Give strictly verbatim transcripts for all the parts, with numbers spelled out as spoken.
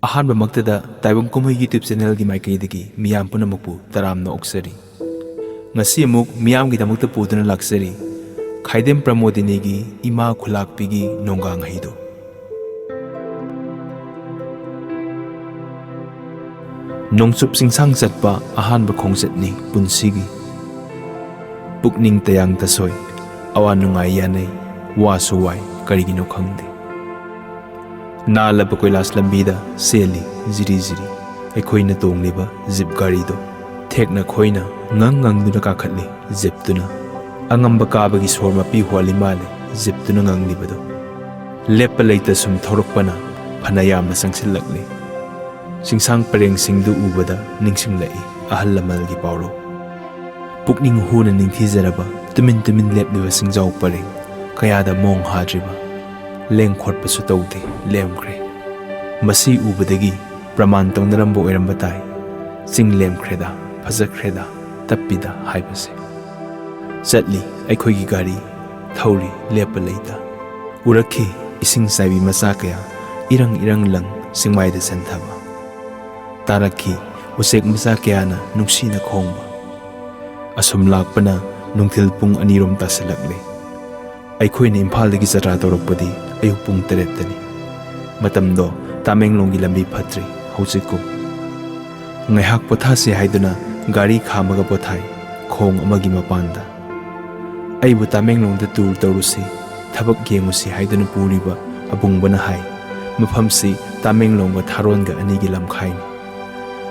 ꯑꯍꯥꯟꯕꯃꯛꯇꯗ ꯇꯥꯏꯕꯪ ꯀꯨꯝꯍꯩ YouTube channelꯒꯤ ꯃꯥꯏꯀꯩꯗꯒꯤ ꯃꯤꯌꯥꯝ ꯄꯨꯝꯅꯃꯛꯄꯨ ꯇꯔꯥꯝꯅ ꯑꯣꯛꯆꯔꯤ꯫ ꯉꯁꯤ ꯑꯃꯨꯛ ꯃꯤꯌꯥꯝꯒꯤꯗꯃꯛꯇ ꯄꯨꯗꯨꯅ ꯂꯥꯛꯆꯔꯤ ꯈꯥꯏꯗꯦꯝ ꯄ꯭ꯔꯃꯣꯗꯤꯅꯤꯒꯤ ꯏꯃꯥ ꯈꯨꯂꯥꯛꯄꯤꯒꯤ ꯅꯣꯡꯒꯥꯡ ꯍꯩꯗꯣ꯫ ꯅꯣꯡꯆꯨꯞ ꯆꯤꯡꯁꯥꯡ ꯆꯠꯄ ꯑꯍꯥꯟꯕ ꯈꯣꯡꯆꯠꯅꯤ ꯄꯨꯟꯁꯤꯒꯤ꯫ ꯄꯨꯛꯅꯤꯡ ꯇꯌꯥꯡ ꯇꯁꯣꯏ, ꯑꯋꯥ ꯅꯨꯡꯉꯥꯏ ꯌꯥꯅꯩ, ꯋꯥꯁꯨ ꯋꯥꯏ, ꯀꯔꯤꯒꯤꯅꯣ ꯈꯪꯗꯦ꯫ ꯅꯥꯜꯂꯕ ꯀꯣꯏꯂꯥꯁ ꯂꯝꯕꯤꯗ ꯆꯦꯜꯂꯤ ꯖꯤꯔꯤ ꯖꯤꯔꯤ ꯑꯩꯈꯣꯏꯅ ꯇꯣꯡꯂꯤꯕ ꯖꯤꯞ ꯒꯥꯔꯤꯗꯣ꯫ ꯊꯦꯛꯅ ꯈꯣꯏꯅ ꯉꯪ ꯉꯪꯗꯨꯅ ꯀꯥꯈꯠꯂꯤ ꯖꯤꯞꯇꯨꯅ꯫ ꯑꯉꯝꯕ ꯀꯥꯕꯒꯤ ꯁꯣꯔ ꯃꯄꯤ ꯍꯣꯜꯂꯤ ꯃꯥꯜꯂꯦ ꯖꯤꯞꯇꯨꯅ ꯉꯪꯂꯤꯕꯗꯣ꯫ ꯂꯦꯞꯄ ꯂꯩꯇ ꯁꯨꯝ ꯊꯧꯔꯛꯄꯅ ꯐꯅ ꯌꯥꯝꯅ ꯆꯪꯁꯤꯜꯂꯛꯂꯤ꯫ ꯆꯤꯡꯁꯥꯡ ꯄꯔꯦꯡꯁꯤꯡꯗꯨ ꯎꯕꯗ ꯅꯤꯡꯁꯤꯡꯂꯛꯏ ꯑꯍꯜ ꯂꯃꯟꯒꯤ ꯄꯥꯎꯔꯧ꯫ ꯄꯨꯛꯅꯤꯡ ꯍꯨꯅ ꯅꯤꯡꯊꯤꯖꯔꯕ ꯇꯨꯃꯤꯟ ꯇꯨꯃꯤꯟ ꯂꯦꯞꯂꯤꯕ ꯆꯤꯡꯖꯥꯎ ꯄꯔꯦꯡ ꯀꯌꯥꯗ ꯃꯣꯡ ꯍꯥꯗ꯭ꯔꯤꯕ꯫ ꯂꯦꯡ ꯈꯣꯠꯄꯁꯨ ꯇꯧꯗꯦ, ꯂꯦꯝꯈ꯭ꯔꯦ꯫ ꯃꯁꯤ ꯎꯕꯗꯒꯤ ꯄ꯭ꯔꯃꯥꯟ ꯇꯧꯅꯔꯝꯕ ꯑꯣꯏꯔꯝꯕ ꯇꯥꯏ, "ꯆꯤꯡ ꯂꯦꯝꯈ꯭ꯔꯦꯗ, ꯐꯖꯈ꯭ꯔꯦꯗ, ꯇꯞꯄꯤꯗ" ꯍꯥꯏꯕꯁꯦ꯫ ꯆꯠꯂꯤ ꯑꯩꯈꯣꯏꯒꯤ ꯒꯥꯔꯤ, ꯊꯧꯔꯤ ꯂꯦꯞꯄ ꯂꯩꯇ꯫ ꯎꯔꯛꯈꯤ ꯏꯁꯤꯡ ꯆꯥꯏꯕꯤ ꯃꯆꯥ ꯀꯌꯥ ꯏꯔꯪ ꯏꯔꯪ ꯂꯪ ꯆꯤꯡꯃꯥꯏꯗ ꯆꯦꯟꯊꯕ꯫ ꯇꯥꯔꯛꯈꯤ ꯎꯆꯦꯛ ꯃꯆꯥ ꯀꯌꯥꯅ ꯅꯨꯡꯁꯤꯅ ꯈꯣꯡꯕ꯫ ꯑꯁꯨꯝ ꯂꯥꯛꯄꯅ ꯅꯨꯡꯊꯤꯜ ꯄꯨꯡ ꯑꯅꯤꯔꯣꯝ ꯇꯥꯁꯤꯜꯂꯛꯂꯦ꯫ ꯑꯩꯈꯣꯏꯅ ꯏꯝꯐꯥꯜꯗꯒꯤ ꯖꯇ꯭ꯔꯥ ꯇꯧꯔꯛꯄꯗꯤ ꯑꯌꯨꯛ ꯄꯨꯡ ꯇꯔꯦꯠꯇꯅꯤ꯫ ꯃꯇꯝꯗꯣ ꯇꯥꯃꯦꯡꯂꯣꯡꯒꯤ ꯂꯝꯕꯤ ꯐꯠꯇ꯭ꯔꯤ ꯍꯧꯖꯤꯛꯀꯨꯝ꯫ ꯉꯥꯏꯍꯥꯛ ꯄꯣꯊꯥꯁꯤ ꯍꯥꯏꯗꯨꯅ ꯒꯥꯔꯤ ꯈꯥꯝꯃꯒ ꯄꯣꯊꯥꯏ ꯈꯣꯡ ꯑꯃꯒꯤ ꯃꯄꯥꯟꯗ꯫ ꯑꯩꯕꯨ ꯇꯥꯃꯦꯡꯂꯣꯡꯗ tour ꯇꯧꯔꯨꯁꯤ, ꯊꯕꯛ ꯌꯦꯡꯉꯨꯁꯤ ꯍꯥꯏꯗꯨꯅ ꯄꯨꯔꯤꯕ ꯑꯕꯨꯡꯕꯅ ꯍꯥꯏ, "ꯃꯐꯝꯁꯤ ꯇꯥꯃꯦꯡꯂꯣꯡꯒ ꯊꯥꯔꯣꯟꯒ ꯑꯅꯤꯒꯤ ꯂꯝꯈꯥꯏꯅꯤ꯫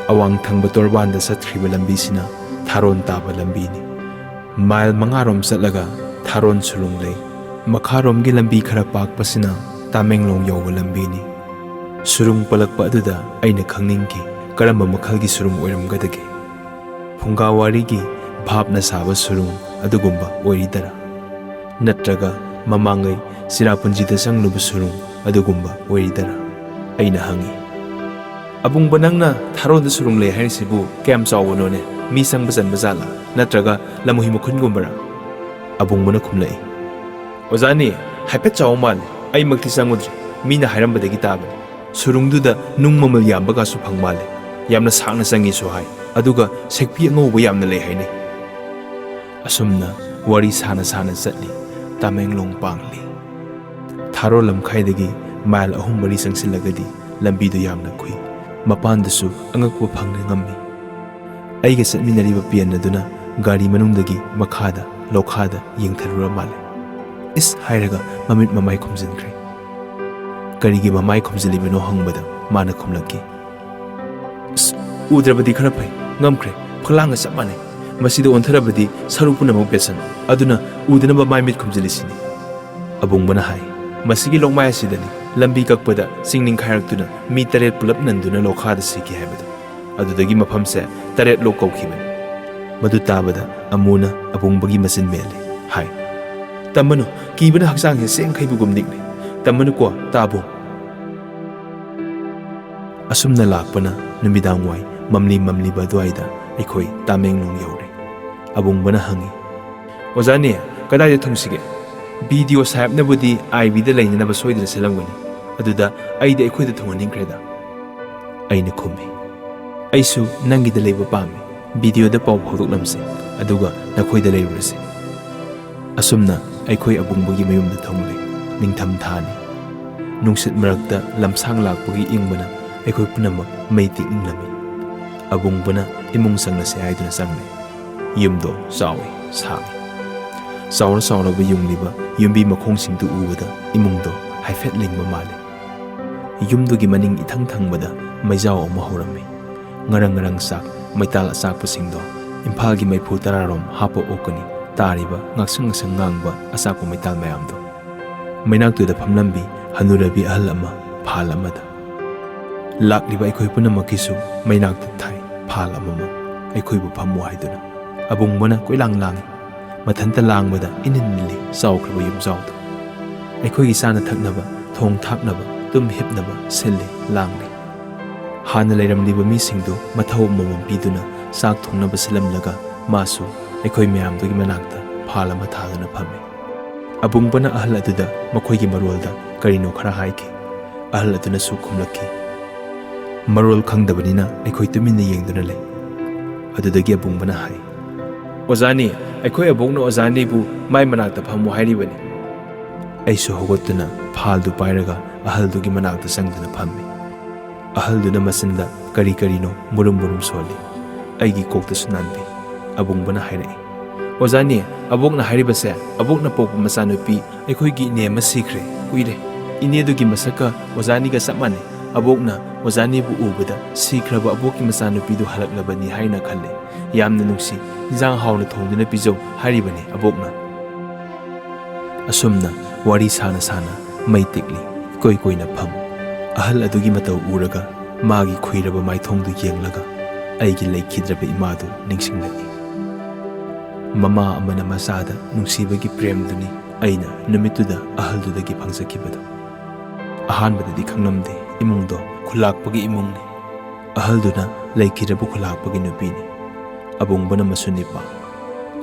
ꯑꯋꯥꯡ ꯊꯪꯕ ꯇꯣꯔꯕꯥꯟꯗ ꯆꯠꯈ꯭ꯔꯤꯕ ꯂꯝꯕꯤꯁꯤꯅ ꯊꯥꯔꯣꯟ ꯇꯥꯕ ꯂꯝꯕꯤꯅꯤ꯫ ꯃꯥꯏꯜ ꯃꯉꯥꯔꯣꯝ ꯆꯠꯂꯒ ꯊꯥꯔꯣꯟ ꯁꯨꯔꯨꯡ ꯂꯩ꯫ ꯃꯈꯥꯔꯣꯝꯒꯤ ꯂꯝꯕꯤ ꯈꯔ ꯄꯥꯛꯄꯁꯤꯅ ꯇꯥꯃꯦꯡꯂꯣꯡ ꯌꯧꯕ ꯂꯝꯕꯤꯅꯤ꯫" ꯁꯨꯔꯨꯡ ꯄꯜꯂꯛꯄ ꯑꯗꯨꯗ ꯑꯩꯅ ꯈꯪꯅꯤꯡꯈꯤ, ꯀꯔꯝꯕ ꯃꯈꯜꯒꯤ ꯁꯨꯔꯨꯡ ꯑꯣꯏꯔꯝꯒꯗꯒꯦ? ꯐꯨꯡꯒꯥ ꯋꯥꯔꯤꯒꯤ ꯚꯥꯞꯅ ꯁꯥꯕ ꯁꯨꯔꯨꯡ ꯑꯗꯨꯒꯨꯝꯕ ꯑꯣꯏꯔꯤꯗꯔꯥ? ꯅꯠꯇ꯭ꯔꯒ ꯃꯃꯥꯡꯉꯩ ꯆꯤꯔꯥꯄꯨꯟꯖꯤꯗ ꯆꯪꯂꯨꯕ ꯁꯨꯔꯨꯡ ꯑꯗꯨꯒꯨꯝꯕ ꯑꯣꯏꯔꯤꯗꯔꯥ? ꯑꯩꯅ ꯍꯪꯉꯤ꯫ "ꯑꯕꯨꯡꯕ, ꯅꯪꯅ ꯊꯥꯔꯣꯟꯗ ꯁꯨꯔꯨꯡ ꯂꯩ ꯍꯥꯏꯔꯤꯁꯤꯕꯨ ꯀꯌꯥꯝ ꯆꯥꯎꯕꯅꯣꯅꯦ? ꯃꯤ ꯆꯪꯕ ꯆꯟꯕ ꯖꯥꯠꯂꯥ? ꯅꯠꯇ꯭ꯔꯒ ꯂꯝꯍꯨꯏ ꯃꯈꯨꯟꯒꯨꯝꯕꯔꯥ?" ꯑꯕꯨꯡꯕꯅ ꯈꯨꯝꯂꯛꯏ꯫ "ꯑꯣꯖꯥꯅꯤ, ꯍꯥꯏꯐꯦꯠ ꯆꯥꯎꯕ ꯃꯥꯜꯂꯤ꯫ ꯑꯩꯃꯛꯇꯤ ꯆꯪꯉꯨꯗ꯭ꯔꯤ꯫ ꯃꯤꯅ ꯍꯥꯏꯔꯝꯕꯗꯒꯤ ꯇꯥꯕꯅꯤ꯫ ꯁꯨꯔꯨꯡꯗꯨꯗ ꯅꯨꯡ ꯃꯃꯜ ꯌꯥꯝꯕꯒꯁꯨ ꯐꯪ ꯃꯥꯜꯂꯦ꯫ ꯌꯥꯝꯅ ꯁꯥꯡꯅ ꯆꯪꯉꯤꯁꯨ ꯍꯥꯏ, ꯑꯗꯨꯒ ꯁꯦꯛꯄꯤ ꯑꯉꯧꯕ ꯌꯥꯝꯅ ꯂꯩ ꯍꯥꯏꯅꯩ꯫ ꯑꯁꯨꯝꯅ ꯋꯥꯔꯤ ꯁꯥꯅ ꯁꯥꯅ ꯆꯠꯂꯤ꯫ ꯇꯃꯦꯡꯂꯣꯡ ꯄꯥꯡꯂꯤ꯫ ꯊꯥꯔꯣ ꯂꯝꯈꯥꯏꯗꯒꯤ ꯃꯥꯏꯜ ꯑꯍꯨꯝ ꯃꯔꯤ ꯆꯪꯁꯤꯜꯂꯒꯗꯤ ꯂꯝꯕꯤꯗꯨ ꯌꯥꯝꯅ ꯈꯨꯏ꯫ ꯃꯄꯥꯟꯗꯁꯨ ꯑꯉꯛꯄ ꯐꯪꯅ ꯉꯝꯃꯤ꯫ ꯑꯩꯒ ꯆꯠꯃꯤꯟꯅꯔꯤꯕ ꯄꯤꯌꯟ ꯑꯗꯨꯅ ꯒꯥꯔꯤ ꯃꯅꯨꯡꯗꯒꯤ ꯃꯈꯥꯗ ꯂꯣꯈꯥꯗ ꯌꯦꯡꯊꯔꯨꯔ ꯃꯥꯜꯂꯦ꯫ "ꯏꯁ" ꯍꯥꯏꯔꯒ ꯃꯃꯤꯠ ꯃꯃꯥꯏ ꯈꯨꯝꯖꯤꯟꯈ꯭ꯔꯦ꯫ "ꯀꯔꯤꯒꯤ ꯃꯃꯥꯏ ꯈꯨꯝꯖꯤꯜꯂꯤꯕꯅꯣ?" ꯍꯪꯕꯗ ꯃꯥꯅ ꯈꯨꯝꯂꯛꯈꯤ, "ꯑꯁ, ꯎꯗ꯭ꯔꯕꯗꯤ ꯈꯔ ꯐꯩ, ꯉꯝꯈ꯭ꯔꯦ, ꯐꯛꯂꯥꯡꯒ ꯆꯞ ꯃꯥꯟꯅꯩ꯫ ꯃꯁꯤꯗ ꯑꯣꯟꯊꯔꯕꯗꯤ ꯁꯔꯨ ꯄꯨꯝꯅꯃꯛ ꯄꯦꯠꯁꯟ, ꯑꯗꯨꯅ ꯎꯗꯅꯕ ꯃꯥꯏ ꯃꯤꯠ ꯈꯨꯝꯖꯤꯜꯂꯤꯁꯤꯅꯤ"꯫ ꯑꯕꯨꯡꯕꯅ ꯍꯥꯏ, "ꯃꯁꯤꯒꯤ ꯂꯣꯛꯃꯥꯏ ꯑꯁꯤꯗꯅꯤ ꯂꯝꯕꯤ ꯀꯛꯄꯗ ꯆꯤꯡ ꯅꯤꯡꯈꯥꯏꯔꯛꯇꯨꯅ ꯃꯤ ꯇꯔꯦꯠ ꯄꯨꯂꯞ ꯅꯟꯗꯨꯅ ꯂꯣꯈꯥꯗ ꯁꯤꯈꯤ ꯍꯥꯏꯕꯗꯨ꯫ ꯑꯗꯨꯗꯒꯤ ꯃꯐꯝꯁꯦ ꯇꯔꯦꯠ ꯂꯣꯛ ꯀꯧꯈꯤꯕꯅꯤ"꯫ ꯃꯗꯨ ꯇꯥꯕꯗ ꯑꯃꯨꯅ ꯑꯕꯨꯡꯕꯒꯤ ꯃꯆꯤꯟ ꯃꯦꯜꯂꯤ꯫ ꯍꯥꯏ, "ꯇꯝꯃꯅꯨ, ꯀꯤꯕꯅ ꯍꯛꯆꯥꯡꯁꯦ ꯆꯦꯡꯈꯩꯕꯒꯨꯝ ꯅꯤꯛꯂꯤ꯫ ꯇꯝꯃꯅꯨꯀꯣ, ꯇꯥꯕꯨꯡ"꯫ ꯑꯁꯨꯝꯅ ꯂꯥꯛꯄꯅ ꯅꯨꯃꯤꯗꯥꯡꯋꯥꯏ ꯃꯝꯂꯤ ꯃꯝꯂꯤꯕ ꯑꯗꯨꯋꯥꯏꯗ ꯑꯩꯈꯣꯏ ꯇꯥꯃꯦꯡꯂꯣꯡ ꯌꯧꯔꯦ꯫ ꯑꯕꯨꯡꯕꯅ ꯍꯪꯉꯤ, "ꯑꯣꯖꯥꯅꯦ, ꯀꯗꯥꯏꯗ ꯊꯨꯡꯁꯤꯒꯦ? ꯕꯤ ꯗꯤ ꯑꯣ ꯁꯥꯍꯦꯕꯅꯕꯨꯗꯤ ꯑꯥꯏ ꯕꯤꯗ ꯂꯩꯅꯅꯕ ꯁꯣꯏꯗꯅ ꯁꯤꯜꯂꯝꯒꯅꯤ꯫ ꯑꯗꯨꯗ ꯑꯩꯗꯤ ꯑꯩꯈꯣꯏꯗ ꯊꯨꯡꯍꯟꯅꯤꯡꯈ꯭ꯔꯦꯗ"꯫ ꯑꯩꯅ ꯈꯨꯝꯃꯤ, "ꯑꯩꯁꯨ ꯅꯪꯒꯤꯗ ꯂꯩꯕ ꯄꯥꯝꯃꯤ꯫ ꯕꯤ ꯗꯤ ꯑꯣꯗ ꯄꯥꯎ ꯐꯥꯎꯗꯣꯛꯂꯝꯁꯤ, ꯑꯗꯨꯒ ꯅꯈꯣꯏꯗ ꯂꯩꯔꯨꯔꯁꯤ"꯫ ꯑꯁꯨꯝꯅ ꯑꯩꯈꯣꯏ ꯑꯕꯨꯡꯕꯒꯤ ꯃꯌꯨꯝꯗ ꯊꯨꯡꯂꯦ꯫ ꯅꯤꯡꯊꯝ ꯊꯥꯅꯤ꯫ ꯅꯨꯡꯁꯤꯠ ꯃꯔꯛꯇ ꯂꯝꯁꯥꯡ ꯂꯥꯛꯄꯒꯤ ꯏꯪꯕꯅ ꯑꯩꯈꯣꯏ ꯄꯨꯝꯅꯃꯛ ꯃꯩ ꯇꯤꯛꯅꯤꯡꯂꯝꯃꯤ꯫ ꯑꯕꯨꯡꯕꯅ ꯏꯃꯨꯡ ꯆꯪꯂꯁꯤ ꯍꯥꯏꯗꯨꯅ ꯆꯪꯂꯦ꯫ ꯌꯨꯝꯗꯣ ꯆꯥꯎꯏ, ꯁꯥꯡꯏ꯫ ꯆꯥꯎꯔ ꯆꯥꯎꯔꯕ ꯌꯨꯡꯂꯤꯕ ꯌꯨꯝꯕꯤ ꯃꯈꯣꯡꯁꯤꯡꯗꯨ ꯎꯕꯗ ꯏꯃꯨꯡꯗꯣ ꯍꯥꯏꯐꯦꯠ ꯂꯤꯡꯕ ꯃꯥꯜꯂꯤ꯫ ꯌꯨꯝꯗꯨꯒꯤ ꯃꯅꯤꯡ ꯏꯊꯪ ꯊꯪꯕꯗ ꯃꯩꯖꯥꯎ ꯑꯃ ꯍꯧꯔꯝꯃꯤ꯫ ꯉꯔꯪ ꯉꯔꯪ ꯆꯥꯛ ꯃꯩꯇꯥꯜ ꯑꯆꯥꯛꯄꯁꯤꯡꯗꯣ ꯏꯝꯐꯥꯜꯒꯤ ꯃꯩꯐꯨ ꯇꯔꯥꯔꯣꯝ ꯍꯥꯞꯄ ꯑꯣꯛꯀꯅꯤ ꯇꯥꯔꯤꯕ ꯉꯥꯡꯁꯪ ꯉꯥꯡꯁꯪ ꯉꯥꯡꯕ ꯑꯆꯥꯛꯄ ꯃꯩꯇꯥꯜ ꯃꯌꯥꯝꯗꯣ꯫ ꯃꯩꯅꯥꯛꯇꯨꯗ ꯐꯝꯂꯝꯕꯤ ꯍꯅꯨꯔꯕꯤ ꯑꯍꯜ ꯑꯃ ꯐꯥꯜ ꯑꯃꯗ꯫ ꯂꯥꯛꯂꯤꯕ ꯑꯩꯈꯣꯏ ꯄꯨꯝꯅꯃꯛꯀꯤꯁꯨ ꯃꯩꯅꯥꯛꯇ ꯊꯥꯏ ꯐꯥꯜ ꯑꯃꯃꯝ, ꯑꯩꯈꯣꯏꯕꯨ ꯐꯝꯃꯨ ꯍꯥꯏꯗꯨꯅ꯫ ꯑꯕꯨꯡꯕꯅ ꯀꯣꯏꯂꯥꯡ ꯂꯥꯡꯏ꯫ ꯃꯊꯟꯇ ꯂꯥꯡꯕꯗ ꯏꯅꯤꯜ ꯅꯤꯜꯂꯤ ꯆꯥꯎꯈ꯭ꯔꯕ ꯌꯨꯝꯖꯥꯎꯗꯨ꯫ ꯑꯩꯈꯣꯏꯒꯤ ꯆꯥꯅ ꯊꯛꯅꯕ, ꯊꯣꯡ ꯊꯥꯛꯅꯕ, ꯇꯨꯝ ꯍꯤꯞꯅꯕ ꯁꯤꯜꯂꯤ, ꯂꯥꯡꯂꯤ꯫ ꯍꯥꯟꯅ ꯂꯩꯔꯝꯂꯤꯕ ꯃꯤꯁꯤꯡꯗꯨ ꯃꯊꯧ ꯑꯃꯃꯝ ꯄꯤꯗꯨꯅ ꯆꯥꯛ ꯊꯣꯡꯅꯕ ꯁꯤꯜꯂꯝꯂꯒ ꯃꯥꯁꯨ ꯑꯩꯈꯣꯏ ꯃꯌꯥꯝꯗꯨꯒꯤ ꯃꯅꯥꯛꯇ ꯐꯥꯜ ꯑꯃ ꯊꯥꯗꯨꯅ ꯐꯝꯃꯤ꯫ ꯑꯕꯨꯡꯕꯅ ꯑꯍꯜ ꯑꯗꯨꯗ ꯃꯈꯣꯏꯒꯤ ꯃꯔꯣꯜꯗ ꯀꯔꯤꯅꯣ ꯈꯔ ꯍꯥꯏꯈꯤ꯫ ꯑꯍꯜ ꯑꯗꯨꯅꯁꯨ ꯈꯨꯝꯂꯛꯈꯤ꯫ ꯃꯔꯣꯜ ꯈꯪꯗꯕꯅꯤꯅ ꯑꯩꯈꯣꯏ ꯇꯨꯃꯤꯟꯅ ꯌꯦꯡꯗꯨꯅ ꯂꯩ꯫ ꯑꯗꯨꯗꯒꯤ ꯑꯕꯨꯡꯕꯅ ꯍꯥꯏ, "ꯑꯣꯖꯥꯅꯤ, ꯑꯩꯈꯣꯏ ꯑꯕꯣꯛꯅ ꯑꯣꯖꯥꯅꯤꯕꯨ ꯃꯥꯏ ꯃꯅꯥꯛꯇ ꯐꯝꯃꯨ ꯍꯥꯏꯔꯤꯕꯅꯤ"꯫ ꯑꯩꯁꯨ ꯍꯧꯒꯠꯇꯨꯅ ꯐꯥꯜꯗꯨ ꯄꯥꯏꯔꯒ ꯑꯍꯜꯗꯨꯒꯤ ꯃꯅꯥꯛꯇ ꯆꯪꯗꯨꯅ ꯐꯝꯃꯤ꯫ ꯑꯍꯜꯗꯨꯅ ꯃꯆꯤꯟꯗ ꯀꯔꯤ ꯀꯔꯤꯅꯣ ꯃꯨꯔꯨꯝ ꯃꯨꯔꯨꯝ ꯁꯣꯜꯂꯤ꯫ ꯑꯩꯒꯤ ꯀꯣꯛꯇꯁꯨ ꯅꯥꯟꯕꯤ꯫ ꯑꯕꯨꯡꯕꯅ ꯍꯥꯏꯔꯛꯏ, "ꯑꯣꯖꯥꯅꯤ, ꯑꯕꯣꯛꯅ ꯍꯥꯏꯔꯤꯕꯁꯦ, ꯑꯕꯣꯛꯅ ꯄꯣꯛꯄ ꯃꯆꯥꯅꯨꯄꯤ ꯑꯩꯈꯣꯏꯒꯤ ꯏꯅꯦ ꯑꯃ ꯁꯤꯈ꯭ꯔꯦ ꯀꯨꯏꯔꯦ꯫ ꯏꯅꯦꯗꯨꯒꯤ ꯃꯁꯛꯀ ꯑꯣꯖꯥꯅꯤꯒ ꯆꯞ ꯃꯥꯟꯅꯩ꯫ ꯑꯕꯣꯛꯅ ꯑꯣꯖꯥꯅꯤꯕꯨ ꯎꯕꯗ ꯁꯤꯈ꯭ꯔꯕ ꯑꯕꯣꯛꯀꯤ ꯃꯆꯥꯅꯨꯄꯤꯗꯨ ꯍꯜꯂꯛꯂꯕꯅꯤ ꯍꯥꯏꯅ ꯈꯜꯂꯦ꯫ ꯌꯥꯝꯅ ꯅꯨꯡꯁꯤ, ꯏꯟꯖꯥꯡ ꯍꯥꯎꯅ ꯊꯣꯡꯗꯨꯅ ꯄꯤꯖꯧ ꯍꯥꯏꯔꯤꯕꯅꯤ ꯑꯕꯣꯛꯅ"꯫ ꯑꯁꯨꯝꯅ ꯋꯥꯔꯤ ꯁꯥꯅ ꯁꯥꯅ ꯃꯩ ꯇꯤꯛꯂꯤ꯫ ꯏꯀꯣꯏ ꯀꯣꯏꯅ ꯐꯝ꯫ ꯑꯍꯜ ꯑꯗꯨꯒꯤ ꯃꯇꯧ ꯎꯔꯒ ꯃꯥꯒꯤ ꯈꯨꯏꯔꯕ ꯃꯥꯏꯊꯣꯡꯗꯨ ꯌꯦꯡꯂꯒ ꯑꯩꯒꯤ ꯂꯩꯈꯤꯗ꯭ꯔꯕ ꯏꯃꯥꯗꯨ ꯅꯤꯡꯁꯤꯡꯂꯛꯏ꯫ ꯃꯃꯥ ꯑꯃꯅ ꯃꯆꯥꯗ ꯅꯨꯡꯁꯤꯕꯒꯤ ꯄ꯭ꯔꯦꯝꯗꯨꯅꯤ ꯑꯩꯅ ꯅꯨꯃꯤꯠꯇꯨꯗ ꯑꯍꯜꯗꯨꯗꯒꯤ ꯐꯪꯖꯈꯤꯕꯗꯨ꯫ ꯑꯍꯥꯟꯕꯗꯗꯤ ꯈꯪꯂꯝꯗꯦ, ꯏꯃꯨꯡꯗꯣ ꯈꯨꯂꯥꯛꯄꯒꯤ ꯏꯃꯨꯡꯅꯤ꯫ ꯑꯍꯜꯗꯨꯅ ꯂꯩꯈꯤꯗ꯭ꯔꯕ ꯈꯨꯂꯥꯛꯄꯒꯤ ꯅꯨꯄꯤꯅꯤ꯫ ꯑꯕꯨꯡꯕꯅ ꯃꯁꯨ ꯅꯤꯄꯥ꯫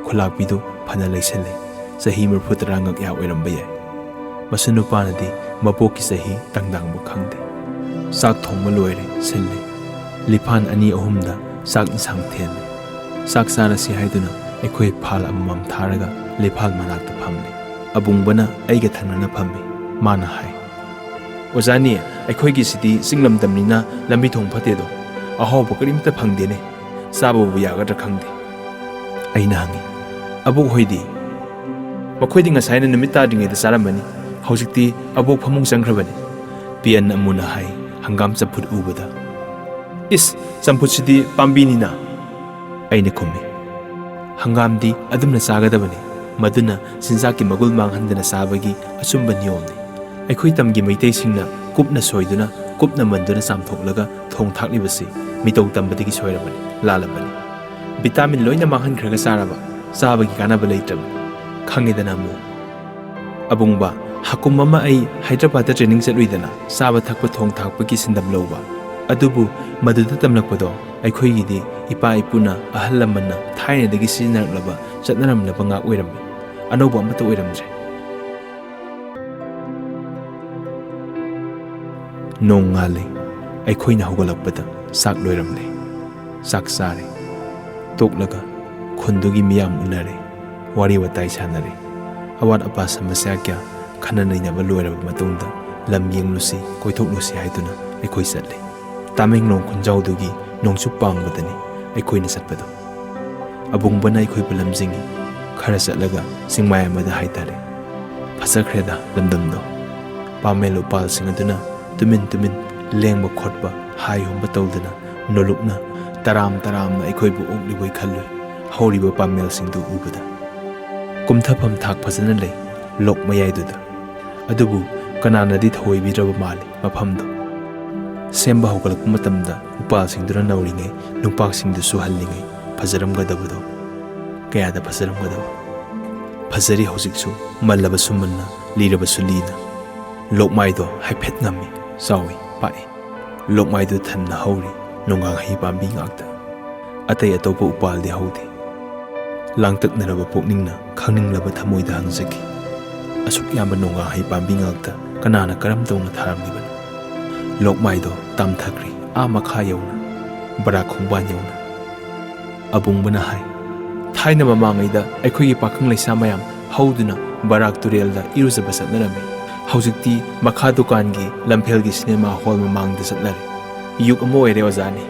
ꯈꯨꯂꯥꯛꯄꯤꯗꯨ ꯐꯅ ꯂꯩꯁꯜꯂꯦ꯫ ꯆꯍꯤ ꯃꯔꯤꯐꯨ ꯇꯔꯥ ꯉꯛꯌꯥ ꯑꯣꯏꯔꯝꯕ ꯌꯥꯏ꯫ ꯃꯁꯨ ꯅꯨꯄꯥꯅꯗꯤ ꯃꯄꯣꯛꯀꯤ ꯆꯍꯤ ꯇꯪꯗꯥꯡꯕ ꯈꯪꯗꯦ꯫ ꯆꯥꯛ ꯊꯣꯡꯕ ꯂꯣꯏꯔꯦ, ꯁꯤꯜꯂꯦ꯫ ꯂꯤꯐꯥꯟ ꯑꯅꯤ ꯑꯍꯨꯝꯗ ꯆꯥꯛ ꯏꯟꯁꯥꯡ ꯊꯦꯜꯂꯦ꯫ ꯆꯥꯛ ꯆꯥꯔꯁꯤ ꯍꯥꯏꯗꯨꯅ ꯑꯩꯈꯣꯏ ꯐꯥꯜ ꯑꯃꯃꯝ ꯊꯥꯔꯒ ꯂꯤꯐꯥꯟ ꯃꯅꯥꯛꯇ ꯐꯝꯂꯦ꯫ ꯑꯕꯨꯡꯕꯅ ꯑꯩꯒ ꯊꯪꯅꯅ ꯐꯝꯃꯤ꯫ ꯃꯥꯅ ꯍꯥꯏ, "ꯑꯣꯖꯥꯅꯤ, ꯑꯩꯈꯣꯏꯒꯤꯁꯤꯗꯤ ꯆꯤꯡ ꯂꯝꯗꯝꯅꯤꯅ ꯂꯝꯕꯤ ꯊꯣꯡ ꯐꯠꯇꯦꯗꯣ꯫ ꯑꯍꯥꯎꯕ ꯀꯔꯤꯝꯇ ꯐꯪꯗꯦꯅꯦ꯫ ꯆꯥꯕꯕꯨ ꯌꯥꯒꯗ꯭ꯔꯥ ꯈꯪꯗꯦ"꯫ ꯑꯩꯅ ꯍꯪꯉꯤ, "ꯑꯕꯣꯛ ꯍꯣꯏꯗꯤ?" "ꯃꯈꯣꯏꯗꯤ ꯉꯁꯥꯏꯅ ꯅꯨꯃꯤꯠ ꯇꯥꯗ꯭ꯔꯤꯉꯩꯗ ꯆꯥꯔꯝꯃꯅꯤ꯫ ꯍꯧꯖꯤꯛꯇꯤ ꯑꯕꯣꯛ ꯐꯃꯨꯡ ꯆꯪꯈ꯭ꯔꯕꯅꯤ"꯫ ꯄꯤꯌꯟ ꯑꯃꯨꯅ ꯍꯥꯏ, ꯍꯪꯒꯥꯝ ꯆꯝꯐꯨꯠ ꯎꯕꯗ꯫ "ꯏꯁ, ꯆꯝꯐꯨꯠꯁꯤꯗꯤ ꯄꯥꯝꯕꯤꯅꯤꯅ"꯫ ꯑꯩꯅ ꯈꯨꯝꯃꯤ, "ꯍꯪꯒꯥꯝꯗꯤ ꯑꯗꯨꯝꯅ ꯆꯥꯒꯗꯕꯅꯤ꯫ ꯃꯗꯨꯅ ꯆꯤꯟꯖꯥꯛꯀꯤ ꯃꯒꯨꯟ ꯃꯥꯡꯍꯟꯗꯅ ꯆꯥꯕꯒꯤ ꯑꯆꯨꯝꯕ ꯅꯤꯌꯣꯝꯅꯤ꯫ ꯑꯩꯈꯣꯏ ꯇꯝꯒꯤ ꯃꯩꯇꯩꯁꯤꯡꯅ ꯀꯨꯞꯅ ꯁꯣꯏꯗꯨꯅ, ꯀꯨꯞꯅ ꯃꯟꯗꯨꯅ ꯆꯥꯝꯊꯣꯛꯂꯒ ꯊꯣꯡ ꯊꯥꯛꯂꯤꯕꯁꯤ ꯃꯤꯇꯧ ꯇꯝꯕꯗꯒꯤ ꯁꯣꯏꯔꯕꯅꯤ, ꯂꯥꯜꯂꯕꯅꯤ꯫ ꯚꯤꯇꯥꯃꯤꯟ ꯂꯣꯏꯅ ꯃꯥꯡꯍꯟꯈ꯭ꯔꯒ ꯆꯥꯔꯕ, ꯆꯥꯕꯒꯤ ꯀꯥꯟꯅꯕ ꯂꯩꯇ꯭ꯔꯕꯅꯤ꯫ ꯈꯪꯉꯦꯗꯅ ꯑꯃꯨꯛ꯫ ꯑꯕꯨꯡꯕ, ꯍꯀꯨꯝ ꯑꯃ ꯑꯩ ꯍꯥꯏꯗ꯭ꯔꯕꯥꯗꯇ ꯇ꯭ꯔꯦꯅꯤꯡ ꯆꯠꯂꯨꯏꯗꯅ, ꯆꯥꯕ ꯊꯛꯄ ꯊꯣꯡ ꯊꯥꯛꯄꯒꯤ ꯁꯤꯟꯗꯝ ꯂꯧꯕ꯫ ꯑꯗꯨꯕꯨ ꯃꯗꯨꯗ ꯇꯝꯂꯛꯄꯗꯣ ꯑꯩꯈꯣꯏꯒꯤꯗꯤ ꯏꯄꯥ ꯏꯄꯨꯅ, ꯑꯍꯜ ꯂꯃꯟꯅ ꯊꯥꯏꯅꯗꯒꯤ ꯁꯤꯖꯤꯟꯅꯔꯛꯂꯕ, ꯆꯠꯅꯔꯝꯂꯕ ꯉꯥꯛ ꯑꯣꯏꯔꯝꯃꯤ꯫ ꯑꯅꯧꯕ ꯑꯃꯠꯇ ꯑꯣꯏꯔꯝꯗ꯭ꯔꯦ"꯫ ꯅꯣꯡ ꯉꯥꯜꯂꯦ꯫ ꯑꯩꯈꯣꯏꯅ ꯍꯧꯒꯠꯂꯛꯄꯗ ꯆꯥꯛ ꯂꯣꯏꯔꯝꯂꯦ꯫ ꯆꯥꯛ ꯆꯥꯔꯦ꯫ ꯇꯣꯛꯂꯒ ꯈꯨꯟꯗꯨꯒꯤ ꯃꯤꯌꯥꯝ ꯎꯅꯔꯦ꯫ ꯋꯥꯔꯤ ꯋꯥꯇꯥꯏ ꯁꯥꯟꯅꯔꯦ꯫ ꯑꯋꯥꯠ ꯑꯄꯥ ꯁꯃꯁ꯭ꯌꯥ ꯀꯌꯥ ꯈꯟꯅ ꯅꯩꯅꯕ ꯂꯣꯏꯔꯕ ꯃꯇꯨꯡꯗ ꯂꯝ ꯌꯦꯡꯂꯨꯁꯤ, ꯀꯣꯏꯊꯣꯛꯂꯨꯁꯤ ꯍꯥꯏꯗꯨꯅ ꯑꯩꯈꯣꯏ ꯆꯠꯂꯦ꯫ ꯇꯥꯃꯦꯡꯂꯣꯡ ꯈꯨꯟꯖꯥꯎꯗꯨꯒꯤ ꯅꯣꯡꯆꯨꯞ ꯄꯥꯡꯕꯗꯅꯤ ꯑꯩꯈꯣꯏꯅ ꯆꯠꯄꯗꯣ꯫ ꯑꯕꯨꯡꯕꯅ ꯑꯩꯈꯣꯏꯕꯨ ꯂꯝꯖꯤꯡꯉꯤ꯫ ꯈꯔ ꯆꯠꯂꯒ ꯆꯤꯡꯃꯥꯏ ꯑꯃꯗ ꯍꯥꯏꯇꯥꯔꯦ꯫ ꯐꯖꯈ꯭ꯔꯦꯗ ꯂꯝꯗꯝꯗꯣ꯫ ꯄꯥꯃꯦꯜ ꯎꯄꯥꯜꯁꯤꯡ ꯑꯗꯨꯅ ꯇꯨꯃꯤꯟ ꯇꯨꯃꯤꯟ ꯂꯦꯡꯕ ꯈꯣꯠꯄ, ꯍꯥꯏ ꯍꯨꯝꯕ ꯇꯧꯗꯅ ꯅꯣꯂꯨꯛꯅ ꯇꯔꯥꯝ ꯇꯔꯥꯝꯅ ꯑꯩꯈꯣꯏꯕꯨ ꯑꯣꯛꯂꯤꯕꯣꯏ ꯈꯜꯂꯨꯏ ꯍꯧꯔꯤꯕ ꯄꯥꯃꯦꯜꯁꯤꯡꯗꯨ ꯎꯕꯗ꯫ ꯀꯨꯝꯊꯐꯝ ꯊꯥꯛ ꯐꯖꯅ ꯂꯩ ꯂꯣꯛ ꯃꯌꯥꯏꯗꯨꯗ꯫ ꯑꯗꯨꯕꯨ ꯀꯅꯥꯅꯗꯤ ꯊꯧꯑꯣꯏꯕꯤꯗ꯭ꯔꯕ ꯃꯥꯜꯂꯤ ꯃꯐꯝꯗꯣ꯫ ꯁꯦꯝꯕ ꯍꯧꯒꯠꯂꯛꯄ ꯃꯇꯝꯗ ꯎꯄꯥꯜꯁꯤꯡꯗꯨꯅ ꯅꯧꯔꯤꯉꯩ, ꯅꯨꯡꯄꯥꯛꯁꯤꯡꯗꯨꯁꯨ ꯍꯜꯂꯤꯉꯩ ꯐꯖꯔꯝꯒꯗꯕꯗꯣ꯫ ꯀꯌꯥꯗ ꯐꯖꯔꯝꯒꯗꯕ꯫ ꯐꯖꯔꯤ ꯍꯧꯖꯤꯛꯁꯨ, ꯃꯜꯂꯕꯁꯨ ꯃꯟꯅ, ꯂꯤꯔꯕꯁꯨ ꯂꯤꯅ꯫ ꯂꯣꯛꯃꯥꯏꯗꯣ ꯍꯥꯏꯐꯦꯠ ꯉꯝꯃꯤ, ꯆꯥꯎꯏ, ꯄꯥꯛꯏ꯫ ꯂꯣꯛꯃꯥꯏꯗꯨ ꯊꯟꯅ ꯍꯧꯔꯤ ꯅꯣꯡꯒꯥꯡ ꯍꯩ ꯄꯥꯝꯕꯤ ꯉꯥꯛꯇ꯫ ꯑꯇꯩ ꯑꯇꯣꯞꯄ ꯎꯄꯥꯜꯗꯤ ꯍꯧꯗꯦ꯫ ꯂꯥꯡꯇꯛꯅꯔꯕ ꯄꯨꯛꯅꯤꯡꯅ ꯈꯪꯅꯤꯡꯂꯕ ꯊꯃꯣꯏꯗ ꯍꯪꯖꯈꯤ, "ꯑꯁꯨꯛ ꯌꯥꯝꯕ ꯅꯣꯡꯒꯥꯡ ꯍꯩ ꯄꯥꯝꯕꯤ ꯉꯥꯛꯇ ꯀꯅꯥꯅ ꯀꯔꯝ ꯇꯧꯅ ꯊꯥꯔꯝꯂꯤꯕꯅꯣ?" ꯂꯣꯛꯃꯥꯏꯗꯣ ꯇꯥꯝꯊꯈ꯭ꯔꯤ, ꯑꯥ ꯃꯈꯥ ꯌꯧꯅ, ꯕꯔꯥꯛ ꯈꯣꯡꯕꯥꯟ ꯌꯧꯅ꯫ ꯑꯕꯨꯡꯕꯅ ꯍꯥꯏ, "ꯊꯥꯏꯅ ꯃꯃꯥꯡꯉꯩꯗ ꯑꯩꯈꯣꯏꯒꯤ ꯄꯥꯈꯪ ꯂꯩꯁꯥ ꯃꯌꯥꯝ ꯍꯧꯗꯨꯅ ꯕꯔꯥꯛ ꯇꯨꯔꯦꯜꯗ ꯏꯔꯨꯖꯕ ꯆꯠꯅꯔꯝꯃꯤ꯫ ꯍꯧꯖꯤꯛꯇꯤ ꯃꯈꯥ ꯗꯨꯀꯥꯟꯒꯤ, ꯂꯝꯐꯦꯜꯒꯤ ꯁꯤꯅꯦꯃꯥ ꯍꯣꯜ ꯃꯃꯥꯡꯗ ꯆꯠꯅꯔꯦ꯫ ꯌꯨꯒ ꯑꯃ ꯑꯣꯏꯔꯦ ꯑꯣꯖꯥꯅꯤ꯫"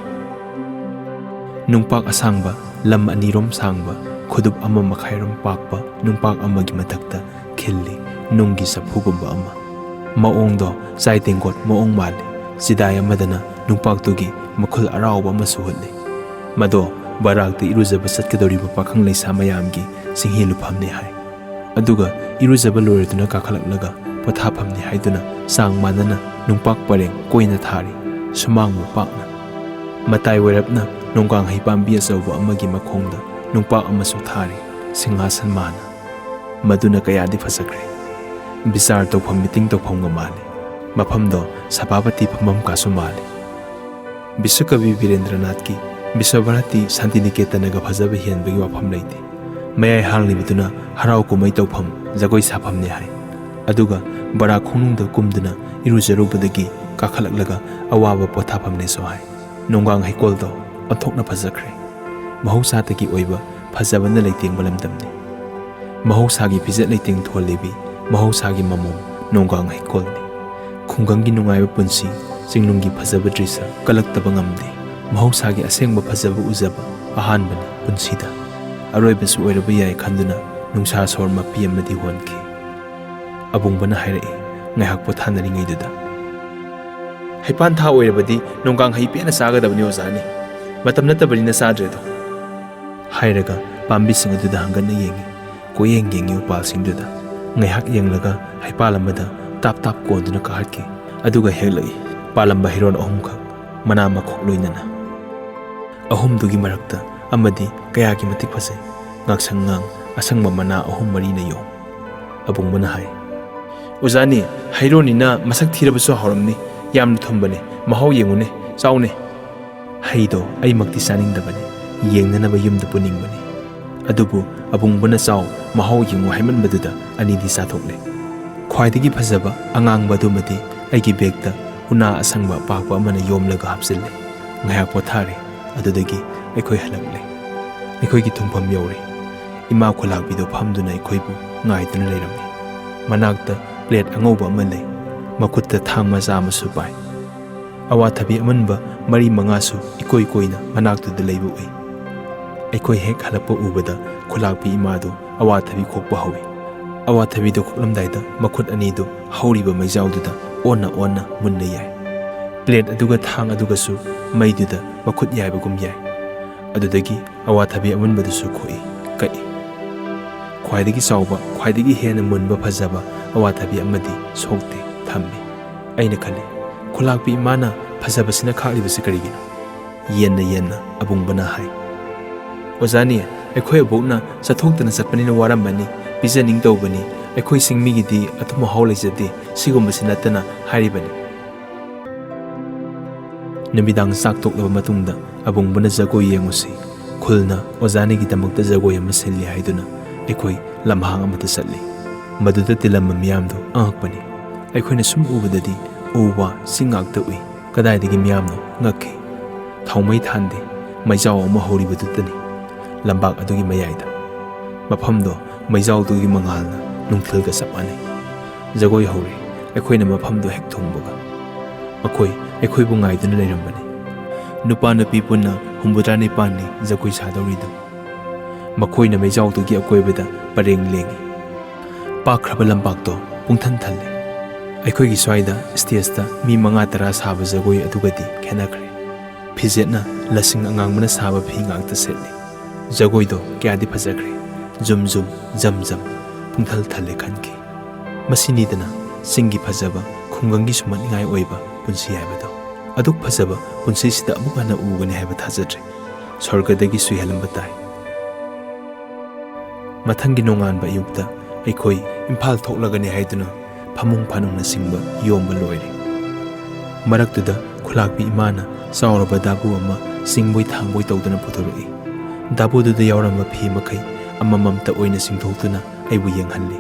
ꯅꯨꯡꯄꯥꯛ ꯑꯁꯥꯡꯕ, ꯂꯝ ꯑꯅꯤꯔꯣꯝ ꯁꯥꯡꯕ, ꯈꯨꯗꯨꯞ ꯑꯃ ꯃꯈꯥꯏꯔꯣꯝ ꯄꯥꯛꯄ ꯅꯨꯡꯄꯥꯛ ꯑꯃꯒꯤ ꯃꯊꯛꯇ ꯈꯤꯜꯂꯤ ꯅꯨꯡꯒꯤ ꯆꯐꯨꯒꯨꯝꯕ ꯑꯃ꯫ ꯃꯑꯣꯡꯗꯣ ꯆꯥꯏ ꯇꯦꯡꯀꯣꯠ ꯃꯑꯣꯡ ꯃꯥꯜꯂꯤ꯫ ꯆꯤꯗꯥꯏ ꯑꯃꯗꯅ ꯅꯨꯡꯄꯥꯛꯇꯨꯒꯤ ꯃꯈꯨꯜ ꯑꯔꯥꯎꯕ ꯑꯃꯁꯨ ꯍꯨꯠꯂꯤ꯫ ꯃꯗꯣ ꯕꯔꯥꯛꯇ ꯏꯔꯨꯖꯕ ꯆꯠꯀꯗꯧꯔꯤꯕ ꯄꯥꯈꯪ ꯂꯩꯁꯥ ꯃꯌꯥꯝꯒꯤ ꯆꯤꯡꯍꯤ ꯂꯨꯐꯝꯅꯤ ꯍꯥꯏ꯫ ꯑꯗꯨꯒ ꯏꯔꯨꯖꯕ ꯂꯣꯏꯔꯗꯨꯅ ꯀꯥꯈꯠꯂꯛꯂꯒ ꯄꯣꯊꯥꯐꯝꯅꯤ ꯍꯥꯏꯗꯨꯅ ꯆꯥꯡ ꯃꯥꯟꯅꯅ ꯅꯨꯡꯄꯥꯛ ꯄꯔꯦꯡ ꯀꯣꯏꯅ ꯊꯥꯔꯤ, ꯁꯨꯃꯥꯡ ꯃꯨꯛꯄꯥꯛꯅ꯫ ꯃꯇꯥꯏ ꯑꯣꯏꯔꯞꯅ ꯅꯣꯡꯒꯥꯡ ꯍꯩ ꯄꯥꯝꯕꯤ ꯑꯆꯧꯕ ꯑꯃꯒꯤ ꯃꯈꯣꯡꯗ ꯅꯨꯡꯄꯥꯛ ꯑꯃꯁꯨ ꯊꯥꯔꯤ, ꯁꯤꯡꯍꯥꯁꯟ ꯃꯥꯅ꯫ ꯃꯗꯨꯅ ꯀꯌꯥꯗꯤ ꯐꯖꯈ꯭ꯔꯦ꯫ ꯕꯤꯆꯥꯔ ꯇꯧꯐꯝ, ꯃꯤꯇꯤꯡ ꯇꯧꯐꯝꯒ ꯃꯥꯜꯂꯤ꯫ ꯃꯐꯝꯗꯣ ꯁꯚꯥꯄꯇꯤ ꯐꯝꯐꯝ ꯀꯥꯁꯨ ꯃꯥꯜꯂꯤ꯫ ꯕꯤꯁ꯭ꯋꯀꯕꯤ ꯕꯤꯔꯦꯟꯗ꯭ꯔꯅꯥꯊꯀꯤ ꯕꯤꯁ꯭ꯋꯚꯥꯔꯇꯤ ꯁꯥꯟꯇꯤꯅꯤꯀꯦꯇꯅꯒ ꯐꯖꯕ ꯍꯦꯟꯕꯒꯤ ꯋꯥꯐꯝ ꯂꯩꯇꯦ꯫ ꯃꯌꯥꯏ ꯍꯥꯡꯂꯤꯕꯗꯨꯅ ꯍꯔꯥꯎ ꯀꯨꯝꯍꯩ ꯇꯧꯐꯝ, ꯖꯒꯣꯏ ꯁꯥꯐꯝꯅꯤ ꯍꯥꯏ꯫ ꯑꯗꯨꯒ ꯕꯔꯥꯛ ꯈꯣꯡꯅꯨꯡꯗ ꯀꯨꯝꯗꯨꯅ ꯏꯔꯨꯖꯔꯨꯕꯗꯒꯤ ꯀꯥꯈꯠꯂꯛꯂꯒ ꯑꯋꯥꯕ ꯄꯣꯊꯥꯐꯝꯅꯦꯁꯨ ꯍꯥꯏ꯫ ꯅꯣꯡꯒꯥꯡ ꯍꯩꯀꯣꯜꯗꯣ ꯑꯣꯟꯊꯣꯛꯅ ꯐꯖꯈ꯭ꯔꯦ꯫ ꯃꯍꯧꯁꯥꯗꯒꯤ ꯑꯣꯏꯕ ꯐꯖꯕꯅ ꯂꯩꯇꯦꯡꯕ ꯂꯝꯗꯝꯅꯤ꯫ ꯃꯍꯧꯁꯥꯒꯤ ꯐꯤꯖꯦꯠ ꯂꯩꯇꯦꯡ ꯊꯣꯜꯂꯤꯕꯤ ꯃꯍꯧꯁꯥꯒꯤ ꯃꯃꯣꯝ ꯅꯣꯡꯒꯥꯡ ꯍꯩꯀꯣꯜꯅꯤ꯫ ꯈꯨꯡꯒꯪꯒꯤ ꯅꯨꯡꯉꯥꯏꯕ ꯄꯨꯟꯁꯤ, ꯆꯤꯡꯅꯨꯡꯒꯤ ꯐꯖꯕ ꯗ꯭ꯔꯤꯁ ꯀꯜꯂꯛꯇꯕ ꯉꯝꯗꯦ꯫ ꯃꯍꯧꯁꯥꯒꯤ ꯑꯁꯦꯡꯕ ꯐꯖꯕ ꯎꯖꯕ ꯑꯍꯥꯟꯕꯅꯤ ꯄꯨꯟꯁꯤꯗ꯫ ꯑꯔꯣꯏꯕꯁꯨ ꯑꯣꯏꯔꯕ ꯌꯥꯏ ꯈꯟꯗꯨꯅ ꯅꯨꯡꯁꯥ ꯁꯣꯔ ꯃꯄꯤ ꯑꯃꯗꯤ ꯍꯣꯟꯈꯤ꯫ ꯑꯕꯨꯡꯕꯅ ꯍꯥꯏꯔꯛꯏ ꯉꯥꯏꯍꯥꯛ ꯄꯣꯊꯥꯅꯔꯤꯉꯩꯗꯨꯗ꯫ "ꯍꯩꯄꯥꯟ ꯊꯥ ꯑꯣꯏꯔꯕꯗꯤ ꯅꯣꯡꯒꯥꯡ ꯍꯩ ꯄꯦꯟꯅ ꯆꯥꯒꯗꯕꯅꯤ ꯑꯣꯖꯥꯅꯤ꯫ ꯃꯇꯝ ꯅꯠꯇꯕꯅꯤꯅ ꯆꯥꯗ꯭ꯔꯦꯗꯣ," ꯍꯥꯏꯔꯒ ꯄꯥꯝꯕꯤꯁꯤꯡ ꯑꯗꯨꯗ ꯍꯪꯒꯠꯅ ꯌꯦꯡꯉꯤ꯫ ꯀꯣꯏꯌꯦꯡ ꯌꯦꯡꯉꯤ ꯎꯄꯥꯜꯁꯤꯡꯗꯨꯗ꯫ ꯉꯥꯏꯍꯥꯛ ꯌꯦꯡꯂꯒ ꯍꯩꯄꯥꯜ ꯑꯃꯗ ꯇꯥꯞ ꯇꯥꯞ ꯀꯣꯟꯗꯨꯅ ꯀꯥꯈꯠꯈꯤ꯫ ꯑꯗꯨꯒ ꯍꯦꯛꯂꯛꯏ ꯄꯥꯜꯂꯝꯕ ꯍꯩꯔꯣꯟ ꯑꯍꯨꯝꯈꯛ, ꯃꯅꯥ ꯃꯈꯣꯛ ꯂꯣꯏꯅꯅ꯫ ꯑꯍꯨꯝꯗꯨꯒꯤ ꯃꯔꯛꯇ ꯑꯃꯗꯤ ꯀꯌꯥꯒꯤ ꯃꯇꯤꯛ ꯐꯖꯩ, ꯉꯥꯛꯁꯪ ꯉꯥꯡ, ꯑꯁꯪꯕ ꯃꯅꯥ ꯑꯍꯨꯝ ꯃꯔꯤꯅ ꯌꯣꯝ꯫ ꯑꯕꯨꯡꯕꯅ ꯍꯥꯏ, "ꯑꯣꯖꯥꯅꯤ, ꯍꯩꯔꯣꯟꯅꯤꯅ ꯃꯁꯛ ꯊꯤꯔꯕꯁꯨ ꯍꯥꯎꯔꯝꯅꯤ, ꯌꯥꯝꯅ ꯊꯨꯝꯕꯅꯤ, ꯃꯍꯥꯎ ꯌꯦꯡꯉꯨꯅꯦ, ꯆꯥꯎꯅꯦ꯫" ꯍꯩꯗꯣ ꯑꯩꯃꯛꯇꯤ ꯆꯥꯅꯤꯡꯗꯕꯅꯤ, ꯌꯦꯡꯅꯅꯕ ꯌꯨꯝꯗ ꯄꯨꯅꯤꯡꯕꯅꯤ꯫ ꯑꯗꯨꯕꯨ ꯑꯕꯨꯡꯕꯅ "ꯆꯥꯎ, ꯃꯍꯥꯎ ꯌꯦꯡꯉꯨ" ꯍꯥꯏꯃꯟꯕꯗꯨꯗ ꯑꯅꯤꯗꯤ ꯆꯥꯊꯣꯛꯂꯦ꯫ ꯈ꯭ꯋꯥꯏꯗꯒꯤ ꯐꯖꯕ ꯑꯉꯥꯡꯕ ꯑꯗꯨꯃꯗꯤ ꯑꯩꯒꯤ ꯕꯦꯒꯇ ꯎꯅꯥ ꯑꯁꯪꯕ ꯑꯄꯥꯛꯄ ꯑꯃꯅ ꯌꯣꯝꯂꯒ ꯍꯥꯞꯆꯤꯜꯂꯦ꯫ ꯉꯥꯏꯍꯥꯛ ꯄꯣꯊꯥꯔꯦ꯫ ꯑꯗꯨꯗꯒꯤ ꯑꯩꯈꯣꯏ ꯍꯜꯂꯛꯂꯦ꯫ ꯑꯩꯈꯣꯏꯒꯤ ꯊꯨꯡꯐꯝ ꯌꯧꯔꯦ꯫ ꯏꯃꯥ ꯈꯨꯂꯥꯛꯄꯤꯗꯣ ꯐꯝꯗꯨꯅ ꯑꯩꯈꯣꯏꯕꯨ ꯉꯥꯏꯗꯨꯅ ꯂꯩꯔꯝꯃꯤ꯫ ꯃꯅꯥꯛꯇ ꯄ꯭ꯂꯦꯠ ꯑꯉꯧꯕ ꯑꯃ ꯂꯩ꯫ ꯃꯈꯨꯠꯇ ꯊꯥꯡ ꯃꯆꯥ ꯑꯃꯁꯨ ꯄꯥꯏ꯫ ꯑꯋꯥꯊꯕꯤ ꯑꯃꯨꯟꯕ ꯃꯔꯤ ꯃꯉꯥꯁꯨ ꯏꯀꯣꯏ ꯀꯣꯏꯅ ꯃꯅꯥꯛꯇꯨꯗ ꯂꯩꯕ ꯎꯏ꯫ ꯑꯩꯈꯣꯏ ꯍꯦꯛ ꯍꯜꯂꯛꯄ ꯎꯕꯗ ꯈꯨꯂꯥꯛꯄꯤ ꯏꯃꯥꯗꯨ ꯑꯋꯥꯊꯕꯤ ꯈꯣꯛꯄ ꯍꯧꯏ꯫ ꯑꯋꯥꯊꯕꯤꯗꯨ ꯈꯣꯛꯂꯝꯗꯥꯏꯗ ꯃꯈꯨꯠ ꯑꯅꯤꯗꯨ ꯍꯧꯔꯤꯕ ꯃꯩꯖꯥꯎꯗꯨꯗ ꯑꯣꯟꯅ ꯑꯣꯟꯅ ꯃꯨꯟꯅ ꯌꯥꯏ꯫ ꯄ꯭ꯂꯦꯠ ꯑꯗꯨꯒ ꯊꯥꯡ ꯑꯗꯨꯒꯁꯨ ꯃꯩꯗꯨꯗ ꯃꯈꯨꯠ ꯌꯥꯏꯕꯒꯨꯝ ꯌꯥꯏ꯫ ꯑꯗꯨꯗꯒꯤ ꯑꯋꯥꯊꯕꯤ ꯑꯃꯨꯟꯕꯗꯨꯁꯨ ꯈꯣꯛꯏ, ꯀꯛꯏ꯫ ꯈ꯭ꯋꯥꯏꯗꯒꯤ ꯆꯥꯎꯕ, ꯈ꯭ꯋꯥꯏꯗꯒꯤ ꯍꯦꯟꯅ ꯃꯨꯟꯕ ꯐꯖꯕ ꯑꯋꯥꯊꯕꯤ ꯑꯃꯗꯤ ꯁꯣꯛꯇꯦ, ꯊꯝꯃꯤ꯫ ꯑꯩꯅ ꯈꯜꯂꯤ, "ꯈꯨꯂꯥꯛꯄꯤ ꯏꯃꯥꯅ ꯐꯖꯕꯁꯤꯅ ꯈꯥꯛꯂꯤꯕꯁꯤ ꯀꯔꯤꯒꯤꯅꯣ?" ꯌꯦꯟꯅ ꯌꯦꯟꯅ ꯑꯕꯨꯡꯕꯅ ꯍꯥꯏ, "ꯑꯣꯖꯥꯅꯤ, ꯑꯩꯈꯣꯏ ꯑꯕꯣꯛꯅ ꯆꯠꯊꯣꯛꯇꯅ ꯆꯠꯄꯅꯤꯅ ꯋꯥꯔꯝꯃꯅꯤ, ꯄꯤꯖꯅꯤꯡ ꯇꯧꯕꯅꯤ, ꯑꯩꯈꯣꯏ ꯆꯤꯡꯃꯤꯒꯤꯗꯤ ꯑꯊꯨꯝ ꯑꯍꯥꯎ ꯂꯩꯖꯗꯦ, ꯁꯤꯒꯨꯝꯕꯁꯤ ꯅꯠꯇꯅ" ꯍꯥꯏꯔꯤꯕꯅꯤ꯫ ꯅꯨꯃꯤꯗꯥꯡ ꯆꯥꯛ ꯇꯣꯛꯂꯕ ꯃꯇꯨꯡꯗ ꯑꯕꯨꯡꯕꯅ "ꯖꯒꯣꯏ ꯌꯦꯡꯉꯨꯁꯤ, ꯈꯨꯜꯅ ꯑꯣꯖꯥꯅꯤꯒꯤꯗꯃꯛꯇ ꯖꯒꯣꯏ ꯑꯃ ꯁꯤꯜꯂꯤ" ꯍꯥꯏꯗꯨꯅ ꯑꯩꯈꯣꯏ ꯂꯝꯍꯥꯡ ꯑꯃꯗ ꯆꯠꯂꯤ꯫ ꯃꯗꯨꯗ ꯇꯤꯜꯂꯝꯕ ꯃꯤꯌꯥꯝꯗꯨ ꯑꯉꯛꯄꯅꯤ꯫ ꯑꯩꯈꯣꯏꯅ ꯁꯨꯝ ꯎꯕꯗꯗꯤ ꯎ ꯋꯥ, ꯆꯤꯡ ꯉꯥꯛꯇ ꯎꯏ꯫ ꯀꯗꯥꯏꯗꯒꯤ ꯃꯤꯌꯥꯝꯅꯣ? ꯉꯛꯈꯤ꯫ ꯊꯥꯎꯃꯩ ꯊꯥꯟꯗꯦ, ꯃꯩꯖꯥꯎ ꯑꯃ ꯍꯧꯔꯤꯕꯗꯨꯗꯅꯤ, ꯂꯝꯄꯥꯛ ꯑꯗꯨꯒꯤ ꯃꯌꯥꯏꯗ꯫ ꯃꯐꯝꯗꯣ ꯃꯩꯖꯥꯎꯗꯨꯒꯤ ꯃꯉꯥꯜꯅ ꯅꯨꯡꯊꯤꯜꯒ ꯆꯞ ꯃꯥꯟꯅꯩ꯫ ꯖꯒꯣꯏ ꯍꯧꯔꯦ꯫ ꯑꯩꯈꯣꯏꯅ ꯃꯐꯝꯗꯣ ꯍꯦꯛ ꯊꯨꯡꯕꯒ ꯃꯈꯣꯏ ꯑꯩꯈꯣꯏꯕꯨ ꯉꯥꯏꯗꯨꯅ ꯂꯩꯔꯝꯕꯅꯤ꯫ ꯅꯨꯄꯥ ꯅꯨꯄꯤ ꯄꯨꯟꯅ ꯍꯨꯝꯐꯨꯇꯔꯥ ꯅꯤꯄꯥꯟꯅꯤ ꯖꯒꯣꯏ ꯁꯥꯗꯧꯔꯤꯗꯨ꯫ ꯃꯈꯣꯏꯅ ꯃꯩꯖꯥꯎꯗꯨꯒꯤ ꯑꯀꯣꯏꯕꯗ ꯄꯔꯦꯡ ꯂꯦꯡꯏ꯫ ꯄꯥꯛꯈ꯭ꯔꯕ ꯂꯝꯄꯥꯛꯇꯣ ꯄꯨꯡꯊꯟ ꯊꯜꯂꯦ꯫ ꯑꯩꯈꯣꯏꯒꯤ ꯁ꯭ꯋꯥꯏꯗ ꯁ꯭ꯇꯦꯖꯇ ꯃꯤ ꯃꯉꯥ ꯇꯔꯥ ꯁꯥꯕ ꯖꯒꯣꯏ ꯑꯗꯨꯒꯗꯤ ꯈꯦꯠꯅꯈ꯭ꯔꯦ꯫ ꯐꯤꯖꯦꯠꯅ ꯂꯁꯤꯡ ꯑꯉꯥꯡꯕꯅ ꯁꯥꯕ ꯐꯤ ꯉꯥꯛꯇ ꯁꯦꯠꯂꯤ꯫ ꯖꯒꯣꯏꯗꯣ ꯀꯌꯥꯗꯤ ꯐꯖꯈ꯭ꯔꯦ꯫ ꯖꯨꯝ ꯖꯨꯝ, ꯖꯝ ꯖꯝ, ꯄꯨꯡꯊꯜ ꯊꯜꯂꯦ ꯈꯟꯈꯤ꯫ ꯃꯁꯤꯅꯤꯗꯅ ꯆꯤꯡꯒꯤ ꯐꯖꯕ, ꯈꯨꯡꯒꯪꯒꯤ ꯁꯨꯝꯍꯠꯅꯤꯡꯉꯥꯏ ꯑꯣꯏꯕ ꯄꯨꯟꯁꯤ ꯍꯥꯏꯕꯗꯣ꯫ ꯑꯗꯨꯛ ꯐꯖꯕ ꯄꯨꯟꯁꯤꯁꯤꯗ ꯑꯃꯨꯛ ꯍꯟꯅ ꯎꯒꯅꯤ ꯍꯥꯏꯕ ꯊꯥꯖꯗ꯭ꯔꯦ꯫ ꯁ꯭ꯋꯔꯒꯗꯒꯤꯁꯨ ꯍꯦꯜꯂꯝꯕ ꯇꯥꯏ꯫ ꯃꯊꯪꯒꯤ ꯅꯣꯡꯉꯥꯟꯕ ꯑꯌꯨꯛꯇ ꯑꯩꯈꯣꯏ ꯏꯝꯐꯥꯜ ꯊꯣꯛꯂꯒꯅꯤ ꯍꯥꯏꯗꯨꯅ ꯐꯃꯨꯡ ꯐꯥꯅꯨꯡꯅꯆꯤꯡꯕ ꯌꯣꯝꯕ ꯂꯣꯏꯔꯦ꯫ ꯃꯔꯛꯇꯨꯗ ꯈꯨꯂꯥꯛꯄꯤ ꯏꯃꯥꯅ ꯆꯥꯎꯔꯕ ꯗꯥꯕꯨ ꯑꯃ ꯆꯤꯡꯕꯣꯏ ꯊꯥꯡꯕꯣꯏ ꯇꯧꯗꯨꯅ ꯄꯨꯊꯣꯔꯛꯏ꯫ ꯗꯥꯕꯨꯗꯨꯗ ꯌꯥꯎꯔꯝꯕ ꯐꯤ ꯃꯈꯩ ꯑꯃꯃꯝꯇ ꯑꯣꯏꯅ ꯆꯤꯡꯊꯣꯛꯇꯨꯅ ꯑꯩꯕꯨ ꯌꯦꯡꯍꯜꯂꯤ꯫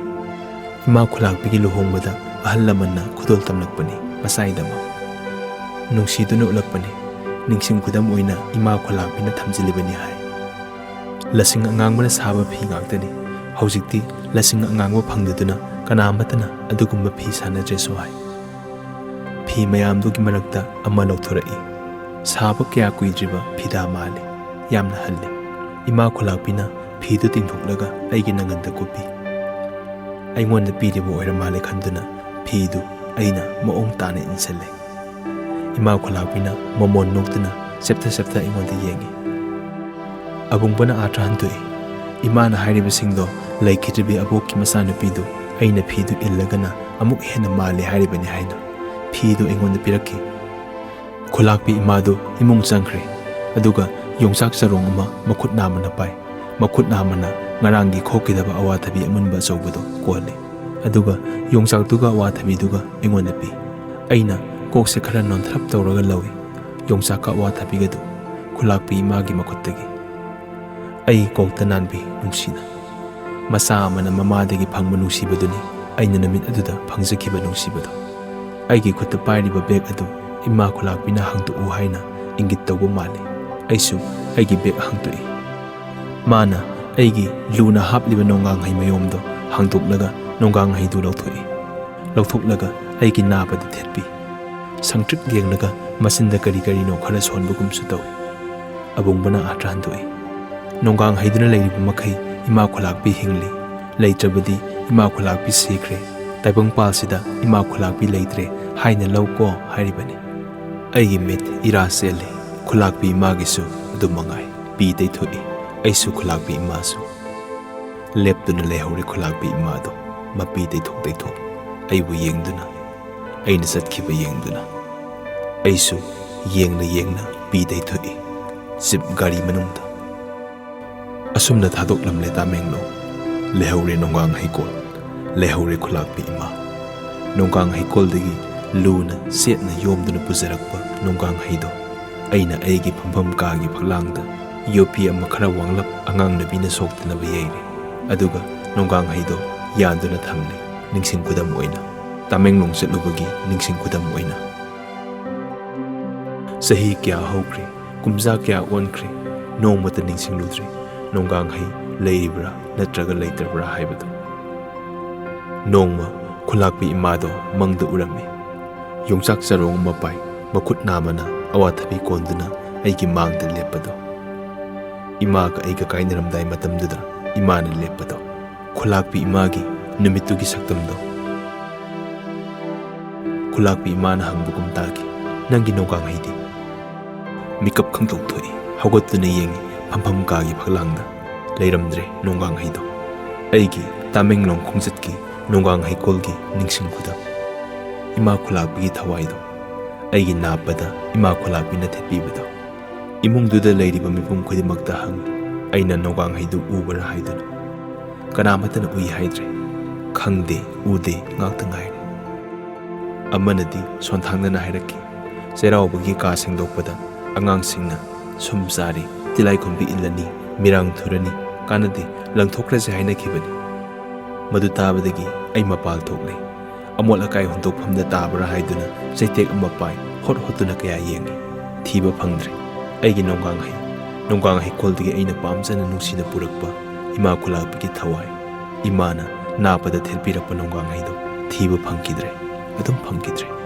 ꯏꯃꯥ ꯈꯨꯂꯥꯛꯄꯤꯒꯤ ꯂꯨꯍꯣꯡꯕꯗ ꯑꯍꯜ ꯂꯃꯟꯅ ꯈꯨꯗꯣꯜ ꯇꯝꯂꯛꯄꯅꯤ ꯃꯆꯥꯏꯗꯃꯛ꯫ ꯅꯨꯡꯁꯤꯗꯨꯅ ꯎꯠꯂꯛꯄꯅꯤ꯫ ꯅꯤꯡꯁꯤꯡ ꯈꯨꯗꯝ ꯑꯣꯏꯅ ꯏꯃꯥ ꯈꯨꯂꯥꯛꯄꯤꯅ ꯊꯝꯖꯤꯜꯂꯤꯕꯅꯤ ꯍꯥꯏ꯫ ꯂꯁꯤꯡ ꯑꯉꯥꯡꯕꯅ ꯁꯥꯕ ꯐꯤ ꯉꯥꯛꯇꯅꯤ꯫ ꯍꯧꯖꯤꯛꯇꯤ ꯂꯁꯤꯡ ꯑꯉꯥꯡꯕ ꯐꯪꯗꯗꯨꯅ ꯀꯅꯥ ꯑꯃꯠꯇꯅ ꯑꯗꯨꯒꯨꯝꯕ ꯐꯤ ꯁꯥꯟꯅꯗ꯭ꯔꯦꯁꯨ ꯍꯥꯏ꯫ ꯐꯤ ꯃꯌꯥꯝꯗꯨꯒꯤ ꯃꯔꯛꯇ ꯑꯃ ꯂꯧꯊꯣꯔꯛꯏ꯫ ꯁꯥꯕ ꯀꯌꯥ ꯀꯨꯏꯗ꯭ꯔꯤꯕ ꯐꯤꯗꯥ ꯃꯥꯜꯂꯤ꯫ ꯌꯥꯝꯅ ꯍꯜꯂꯤ꯫ ꯏꯃꯥ ꯈꯨꯂꯥꯛꯄꯤꯅ ꯐꯤꯗꯨ ꯇꯤꯡꯊꯣꯛꯂꯒ ꯑꯩꯒꯤ ꯅꯪꯒꯟꯗ ꯀꯨꯞꯄꯤ꯫ ꯑꯩꯉꯣꯟꯗ ꯄꯤꯔꯤꯕ ꯑꯣꯏꯔ ꯃꯥꯜꯂꯦ ꯈꯟꯗꯨꯅ ꯐꯤꯗꯨ ꯑꯩꯅ ꯃꯑꯣꯡ ꯇꯥꯅ ꯏꯟꯁꯤꯜꯂꯦ꯫ ꯏꯃꯥ ꯈꯨꯂꯥꯛꯄꯤꯅ ꯃꯃꯣꯟ ꯅꯣꯛꯇꯨꯅ ꯆꯦꯞꯊ ꯆꯦꯞꯊ ꯑꯩꯉꯣꯟꯗ ꯌꯦꯡꯏ꯫ ꯑꯕꯨꯡꯕꯅ ꯑꯥꯔꯊ ꯍꯟꯗꯣꯛꯏ꯫ ꯏꯃꯥꯅ ꯍꯥꯏꯔꯤꯕꯁꯤꯡꯗꯣ ꯂꯩꯈꯤꯗ꯭ꯔꯤꯕꯤ ꯑꯕꯣꯛꯀꯤ ꯃꯆꯥꯅꯨꯄꯤꯗꯨ ꯑꯩꯅ ꯐꯤꯗꯨ ꯏꯜꯂꯒꯅ ꯑꯃꯨꯛ ꯍꯦꯟꯅ ꯃꯥꯜꯂꯤ ꯍꯥꯏꯔꯤꯕꯅꯤ ꯍꯥꯏꯅ꯫ ꯐꯤꯗꯨ ꯑꯩꯉꯣꯟꯗ ꯄꯤꯔꯛꯈꯤ꯫ ꯈꯨꯂꯥꯛꯄꯤ ꯏꯃꯥꯗꯨ ꯏꯃꯨꯡ ꯆꯪꯈ꯭ꯔꯦ꯫ ꯑꯗꯨꯒ ꯌꯣꯡꯆꯥꯛ ꯆꯔꯣꯡ ꯑꯃ ꯃꯈꯨꯠ ꯅꯥꯝꯃꯅ ꯄꯥꯏ꯫ ꯃꯈꯨꯠ ꯅꯥꯝꯃꯅ ꯉꯔꯥꯡꯒꯤ ꯈꯣꯛꯈꯤꯗꯕ ꯑꯋꯥꯊꯕꯤ ꯑꯃꯨꯟꯕ ꯑꯆꯧꯕꯗꯨ ꯀꯣꯜꯂꯤ꯫ ꯑꯗꯨꯒ ꯌꯣꯡꯆꯥꯛꯇꯨꯒ ꯑꯋꯥꯊꯕꯤꯗꯨꯒ ꯑꯩꯉꯣꯟꯗ ꯄꯤ꯫ ꯑꯩꯅ ꯀꯣꯛꯁꯦ ꯈꯔ ꯅꯣꯟꯊꯔꯞ ꯇꯧꯔꯒ ꯂꯧꯏ꯫ ꯌꯣꯡꯆꯥꯛꯀ ꯑꯋꯥꯊꯕꯤꯒꯗꯨ ꯈꯨꯂꯥꯛꯄꯤ ꯏꯃꯥꯒꯤ ꯃꯈꯨꯠꯇꯒꯤ꯫ ꯑꯩ ꯀꯣꯛꯇ ꯅꯥꯟꯕꯤ ꯅꯨꯡꯁꯤꯅ꯫ ꯃꯆꯥ ꯑꯃꯅ ꯃꯃꯥꯗꯒꯤ ꯐꯪꯕ ꯅꯨꯡꯁꯤꯕꯗꯨꯅꯤ ꯑꯩꯅ ꯅꯨꯃꯤꯠ ꯑꯗꯨꯗ ꯐꯪꯖꯈꯤꯕ ꯅꯨꯡꯁꯤꯕꯗꯨ꯫ ꯑꯩꯒꯤ ꯈꯨꯠꯇ ꯄꯥꯏꯔꯤꯕ ꯕꯦꯒ ꯑꯗꯨ ꯏꯃꯥ ꯈꯨꯂꯥꯛꯄꯤꯅ ꯍꯥꯡꯗꯣꯛꯎ ꯍꯥꯏꯅ ꯏꯪꯒꯤꯠ ꯇꯧꯕ ꯃꯥꯜꯂꯤ꯫ ꯑꯩꯁꯨ ꯑꯩꯒꯤ ꯕꯦꯒ ꯍꯥꯡꯗꯣꯛꯏ꯫ ꯃꯥꯅ ꯑꯩꯒꯤ ꯂꯨꯅ ꯍꯥꯞꯂꯤꯕ ꯅꯣꯡꯒꯥꯡꯍꯩ ꯃꯌꯣꯝꯗꯣ ꯍꯥꯡꯗꯣꯛꯂꯒ ꯅꯣꯡꯒꯥꯡꯍꯩꯗꯨ ꯂꯧꯊꯣꯛꯏ꯫ ꯂꯧꯊꯣꯛꯂꯒ ꯑꯩꯒꯤ ꯅꯥꯕꯗ ꯊꯦꯠꯄꯤ꯫ ꯁꯪꯇ꯭ꯔꯤꯛ ꯌꯦꯡꯂꯒ ꯃꯆꯤꯟꯗ ꯀꯔꯤ ꯀꯔꯤꯅꯣ ꯈꯔ ꯁꯣꯟꯕꯒꯨꯝꯁꯨ ꯇꯧꯏ꯫ ꯑꯕꯨꯡꯕꯅ ꯑꯥꯔꯊ ꯍꯟꯗꯣꯛꯏ꯫ ꯅꯣꯡꯒꯥꯡ ꯍꯩꯗꯨꯅ ꯂꯩꯔꯤꯕ ꯃꯈꯩ ꯏꯃꯥ ꯈꯨꯂꯥꯛꯄꯤ ꯍꯤꯡꯂꯤ, ꯂꯩꯇ꯭ꯔꯕꯗꯤ ꯏꯃꯥ ꯈꯨꯂꯥꯛꯄꯤ ꯁꯤꯈ꯭ꯔꯦ, ꯇꯥꯏꯕꯪꯄꯥꯜꯁꯤꯗ ꯏꯃꯥ ꯈꯨꯂꯥꯛꯄꯤ ꯂꯩꯇ꯭ꯔꯦ ꯍꯥꯏꯅ ꯂꯧꯀꯣ ꯍꯥꯏꯔꯤꯕꯅꯤ꯫ ꯑꯩꯒꯤ ꯃꯤꯠ ꯏꯔꯥ ꯆꯦꯜꯂꯤ꯫ ꯈꯨꯂꯥꯛꯄꯤ ꯏꯃꯥꯒꯤꯁꯨ ꯑꯗꯨ ꯃꯉꯥꯏ꯫ ꯄꯤ ꯇꯩꯊꯣꯛꯏ꯫ ꯑꯩꯁꯨ ꯈꯨꯂꯥꯛꯄꯤ ꯏꯃꯥꯁꯨ꯫ ꯂꯦꯞꯇꯨꯅ ꯂꯩꯍꯧꯔꯦ ꯈꯨꯂꯥꯛꯄꯤ ꯏꯃꯥꯗꯣ꯫ ꯃꯄꯤ ꯇꯩꯊꯣꯛ ꯇꯩꯊꯣꯛ ꯑꯩꯕꯨ ꯌꯦꯡꯗꯨꯅ, ꯑꯩꯅ ꯆꯠꯈꯤꯕ ꯌꯦꯡꯗꯨꯅ꯫ ꯑꯩꯁꯨ ꯌꯦꯡꯅ ꯌꯦꯡꯅ ꯄꯤ ꯇꯩꯊꯣꯛꯏ꯫ ꯖꯤꯞ ꯒꯥꯔꯤ ꯃꯅꯨꯡꯗ꯫ ꯑꯁꯨꯝꯅ ꯊꯥꯗꯣꯛꯂꯝꯂꯦ ꯇꯥꯃꯦꯡꯂꯣꯡ꯫ ꯂꯩꯍꯧꯔꯦ ꯅꯣꯡꯒꯥꯡ ꯍꯩꯀꯣꯜ꯫ ꯂꯩꯍꯧꯔꯦ ꯈꯨꯂꯥꯛꯄꯤ ꯏꯃꯥ꯫ ꯅꯣꯡꯒꯥꯡ ꯍꯩꯀꯣꯜꯗꯒꯤ ꯂꯨꯅ ꯆꯦꯠꯅ ꯌꯣꯝꯗꯨꯅ ꯄꯨꯖꯔꯛꯄ ꯅꯣꯡꯒꯥꯡ ꯍꯩꯗꯣ ꯑꯩꯅ ꯑꯩꯒꯤ ꯐꯝꯐꯝ ꯀꯥꯒꯤ ꯐꯛꯂꯥꯡꯗ ꯌꯣꯠꯄꯤ ꯑꯃ ꯈꯔ ꯋꯥꯡꯂꯞ ꯑꯉꯥꯡ ꯅꯨꯄꯤꯅ ꯁꯣꯛꯇꯅꯕ ꯌꯩꯔꯦ꯫ ꯑꯗꯨꯒ ꯅꯣꯡꯒꯥꯡ ꯍꯩꯗꯣ ꯌꯥꯟꯗꯨꯅ ꯊꯝꯂꯦ, ꯅꯤꯡꯁꯤꯡ ꯈꯨꯗꯝ ꯑꯣꯏꯅ꯫ ꯇꯥꯃꯦꯡꯂꯣꯡ ꯆꯠꯂꯨꯕꯒꯤ ꯅꯤꯡꯁꯤꯡ ꯈꯨꯗꯝ ꯑꯣꯏꯅ꯫ ꯆꯍꯤ ꯀꯌꯥ ꯍꯧꯈ꯭ꯔꯦ, ꯀꯨꯝꯖꯥ ꯀꯌꯥ ꯑꯣꯟꯈ꯭ꯔꯦ, ꯅꯣꯡꯃꯇ ꯅꯤꯡꯁꯤꯡꯂꯨꯗ꯭ꯔꯦ ꯅꯣꯡꯒꯥꯡ ꯍꯩ ꯂꯩꯔꯤꯕ꯭ꯔꯥ ꯅꯠꯇ꯭ꯔꯒ ꯂꯩꯇ꯭ꯔꯕ꯭ꯔꯥ ꯍꯥꯏꯕꯗꯨ꯫ ꯅꯣꯡꯃ ꯈꯨꯂꯥꯛꯄꯤ ꯏꯃꯥꯗꯣ ꯃꯪꯗ ꯎꯔꯝꯃꯤ꯫ ꯌꯣꯡꯆꯥꯛ ꯆꯔꯣꯡ ꯑꯃ ꯄꯥꯏ, ꯃꯈꯨꯠ ꯅꯥꯝꯃꯅ ꯑꯋꯥꯊꯕꯤ ꯀꯣꯟꯗꯨꯅ ꯑꯩꯒꯤ ꯃꯥꯡꯗ ꯂꯦꯞꯄꯗꯣ꯫ ꯏꯃꯥꯒ ꯑꯩꯒ ꯀꯥꯏꯅꯔꯝꯗꯥꯏ ꯃꯇꯝꯗꯨꯗ ꯏꯃꯥꯅ ꯂꯦꯞꯄꯗꯣ꯫ ꯈꯨꯂꯥꯛꯄꯤ ꯏꯃꯥꯒꯤ ꯅꯨꯃꯤꯠꯇꯨꯒꯤ ꯁꯛꯇꯝꯗꯣ꯫ ꯈꯨꯂꯥꯛꯄꯤ ꯏꯃꯥꯅ ꯍꯪꯕꯒꯨꯝ ꯇꯥꯈꯤ, "ꯅꯪꯒꯤ ꯅꯣꯡꯒꯥꯡ ꯍꯩꯗꯤ?" ꯃꯤꯀꯞ ꯈꯪꯇꯣꯛ ꯊꯣꯛꯏ꯫ ꯍꯧꯒꯠꯇꯨꯅ ꯌꯦꯡꯉꯤ, ꯐꯝꯐꯝ ꯀꯥꯒꯤ ꯐꯛꯂꯥꯡꯗ꯫ ꯂꯩꯔꯝꯗ꯭ꯔꯦ ꯅꯣꯡꯒꯥꯡ ꯍꯩꯗꯣ꯫ ꯑꯩꯒꯤ ꯇꯥꯃꯦꯡꯂꯣꯡ ꯈꯣꯡꯆꯠꯀꯤ ꯅꯣꯡꯒꯥꯡ ꯍꯩꯀꯣꯜꯒꯤ ꯅꯤꯡꯁꯤꯡ ꯈꯨꯗꯝ꯫ ꯏꯃꯥ ꯈꯨꯂꯥꯛꯄꯤꯒꯤ ꯊꯋꯥꯏꯗꯣ꯫ ꯑꯩꯒꯤ ꯅꯥꯞꯄꯗ ꯏꯃꯥ ꯈꯨꯂꯥꯛꯄꯤꯅ ꯊꯦꯠꯄꯤꯕꯗꯣ꯫ ꯏꯃꯨꯡꯗꯨꯗ ꯂꯩꯔꯤꯕ ꯃꯤꯄꯨꯝ ꯈꯨꯗꯤꯡꯃꯛꯇ ꯍꯪꯉꯤ, ꯑꯩꯅ ꯅꯣꯡꯒꯥꯡ ꯍꯩꯗꯨ ꯎꯕ꯭ꯔꯥ ꯍꯥꯏꯗꯨꯅ꯫ ꯀꯅꯥꯃꯠꯇꯅ ꯎꯏ ꯍꯥꯏꯗ꯭ꯔꯦ꯫ ꯈꯪꯗꯦ, ꯎꯗꯦ ꯉꯥꯛꯇ ꯉꯥꯏꯔꯦ꯫ ꯑꯃꯅꯗꯤ ꯁꯣꯟꯊꯥꯡꯗꯅ ꯍꯥꯏꯔꯛꯈꯤ, ꯆꯩꯔꯥꯎꯕꯒꯤ ꯀꯥ ꯁꯦꯡꯗꯣꯛꯄꯗ ꯑꯉꯥꯡꯁꯤꯡꯅ ꯁꯨꯝ ꯆꯥꯔꯤ, ꯇꯤꯂꯥꯏꯈꯨꯝꯕꯤ ꯏꯜꯂꯅꯤ, ꯃꯤꯔꯥꯡ ꯊꯨꯔꯅꯤ, ꯀꯥꯟꯅꯗꯦ, ꯂꯪꯊꯣꯛꯈ꯭ꯔꯁꯤ ꯍꯥꯏꯅꯈꯤꯕꯅꯤ꯫ ꯃꯗꯨ ꯇꯥꯕꯗꯒꯤ ꯑꯩ ꯃꯄꯥꯜ ꯊꯣꯛꯂꯦ꯫ ꯑꯃꯣꯠ ꯑꯀꯥꯏ ꯍꯨꯟꯗꯣꯛꯐꯝꯗ ꯇꯥꯕ꯭ꯔꯥ ꯍꯥꯏꯗꯨꯅ ꯆꯩꯇꯦꯛ ꯑꯃ ꯄꯥꯏ ꯍꯣꯠ ꯍꯣꯠꯇꯨꯅ ꯀꯌꯥ ꯌꯦꯡꯉꯤ꯫ ꯊꯤꯕ ꯐꯪꯗ꯭ꯔꯦ꯫ ꯑꯩꯒꯤ ꯅꯣꯡꯒꯥꯡ ꯍꯩ, ꯅꯣꯡꯒꯥꯡ ꯍꯩꯀꯣꯜꯗꯒꯤ ꯑꯩꯅ ꯄꯥꯝꯖꯅ ꯅꯨꯡꯁꯤꯅ ꯄꯨꯔꯛꯄ ꯏꯃꯥ ꯈꯨꯂꯥꯛꯄꯤꯒꯤ ꯊꯋꯥꯏ, ꯏꯃꯥꯅ ꯅꯥꯞꯄꯗ ꯊꯦꯠꯄꯤꯔꯛꯄ ꯅꯣꯡꯒꯥꯡ ꯍꯩꯗꯣ ꯊꯤꯕ ꯐꯪꯈꯤꯗ꯭ꯔꯦ, ꯑꯗꯨꯝ ꯐꯪꯈꯤꯗ꯭ꯔꯦ꯫